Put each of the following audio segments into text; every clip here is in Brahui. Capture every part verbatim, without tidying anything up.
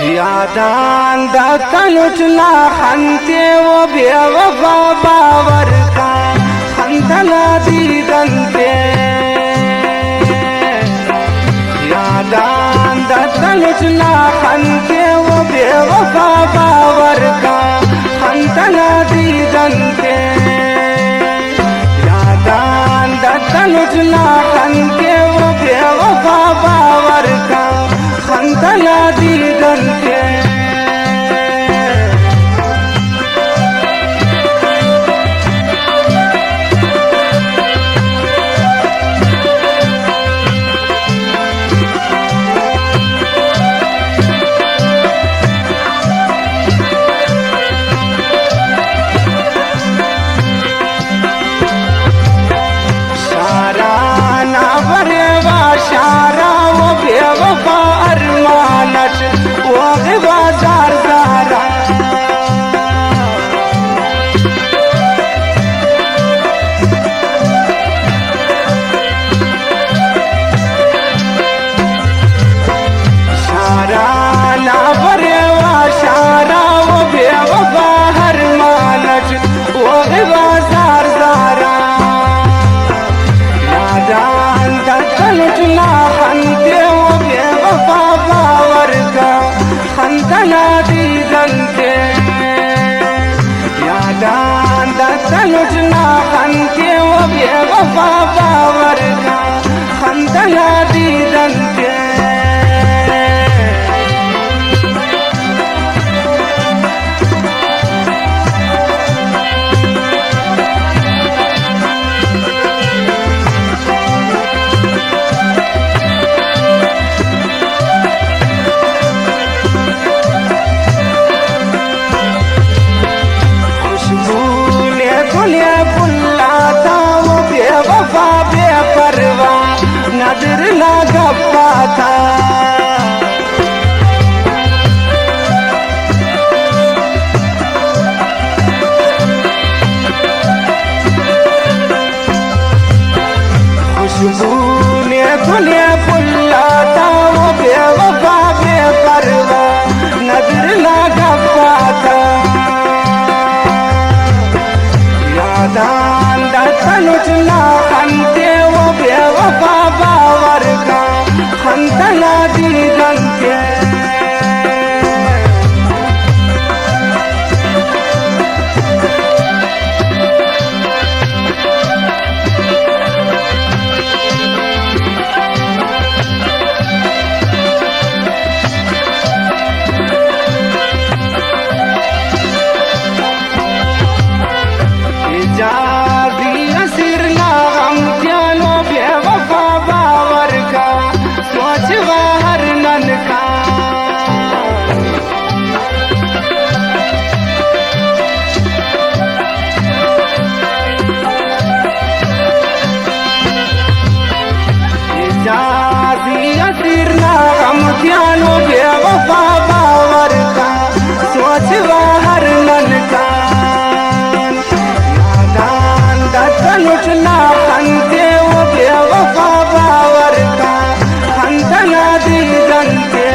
یادان دا تلٹ نا خن تے، او بے وفا باور کا خن تنا دیدن تے۔ یادان دا تلٹ نا خن تے، او بے وفا باور کا خن تنا دیدن تے۔ یادان دا تلٹ نا خن تے، او بے وفا باور کا خن تنا دیدن تے۔ شارا نا بریوا شارا، او بے وفا ارمان اٹ او غوا زار زارا۔ شارا نا بریوا شارا، او بے وفا ارمان اٹ او غوا زار زارا۔ یادان دا تلٹ نا خن تے، او بے وفا باور کا خن تنا دیدن تے۔ یادان دا تلٹ نا خن تے، او بے وفا باور کا خن تنا دیدن تے۔ خوشبو نے دنیا بھلاتا، او بے وفا بے پرواہ ندر نا گپاتا۔ خوشبو نے دنیا بھلاتا، او بے وفا بے پرواہ ندر نا گپاتا۔ یادان دا تلٹ نا خن تے، او بے وفا باور کا خن تنا دیدن تے۔ اعجازی اسیر نا غم تیانو بے وفا باور کا، سوچ وا ہر نن کا۔ اعجازی اسیر نا غم تیانو بے وفا باور کا، سوچ وا ہر نن کان۔ یادان دا تلٹ نا خن تے، او بے وفا باور کا خن تنا دیدن تے۔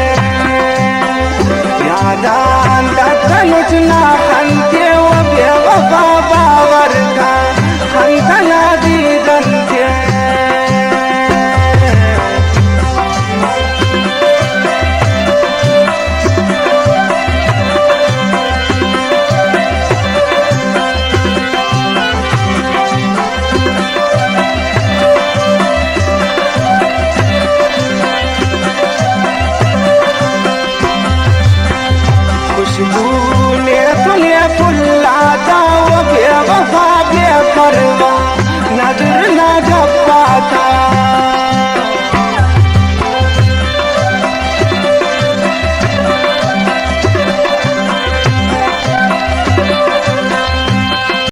یادان دا تلٹ نا خن تے، او بے وفا باور کا خن تنا دیدن تے۔ خوشبو